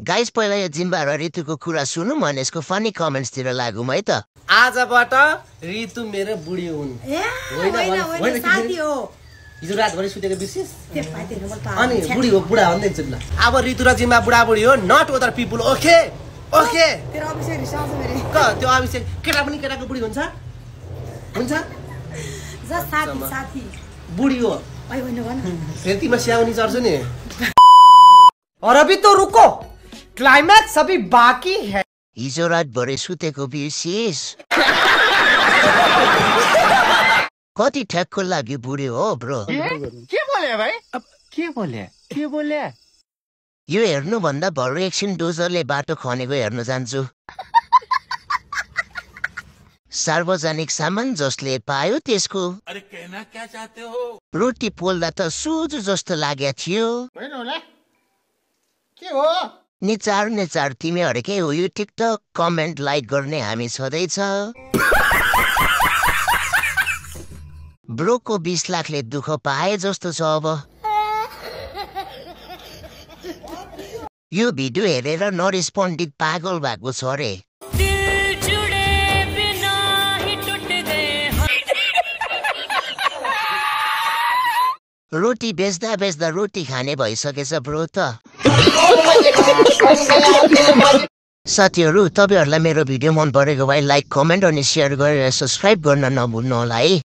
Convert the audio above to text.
Guys पहिला यो जिम्बा र ऋतुको कुरा सुनौँ अनि यसको फनी कमेन्ट्सतिर लागौँ है त। आजबाट ऋतु मेरो बुढी हुन्। होइन साथी हो। हिजो रातभरि सुतेको विशेष अनि बुढी हो बुढा भन्दैछु ल। अब ऋतु र जिम्बा बुढा बुढी हो, not other people. Okay okay तेरो अभिषेक रिसाउँछ मेरे। त्यो अभिषेक केटा पनि केटाको बुढी हुन्छ हुन्छ जस साथी साथी बुढी हो। ओइ होइन भन फेरि तिमी स्याउनी चढ्छु नि। और अभी तो रुको, क्लाइमैक्स अभी बाकी है। हिजो रातभरि सुतेको विशेष कति ठ्याक्को लाग्यो बुढी हो ब्रो। के बोले भाई? अब के बोले? यो हेर्नुभन्दा भरे एकछिन डोजरले बाटो खनेको हेर्न जान्छु। सार्वजनिक सामान जसले पायो त्यसको। अरे कहना क्या चाहते हो? रोटी पोल्दा त सुझ जस्तो लागेको थियो। के हो? नेचार तिमीहरूकै हो यो टिकटक। कमेन्ट लाइक गर्ने हामी छँदैछ। ब्रोको 20 लाखले दुःख पाए जस्तो छ अब। यो भिडियो हेरेर नरेश पण्डित पागल भएको छ रे। रोटी बेच्दा रोटी खाने भइसकेछ ब्रो त। साथीहरू, तपाईहरुलाई मेरो भिडियो मन परेको भए लाइक कमेन्ट अनि शेयर गरेर सब्स्क्राइब गर्न नभुल्नु होला है।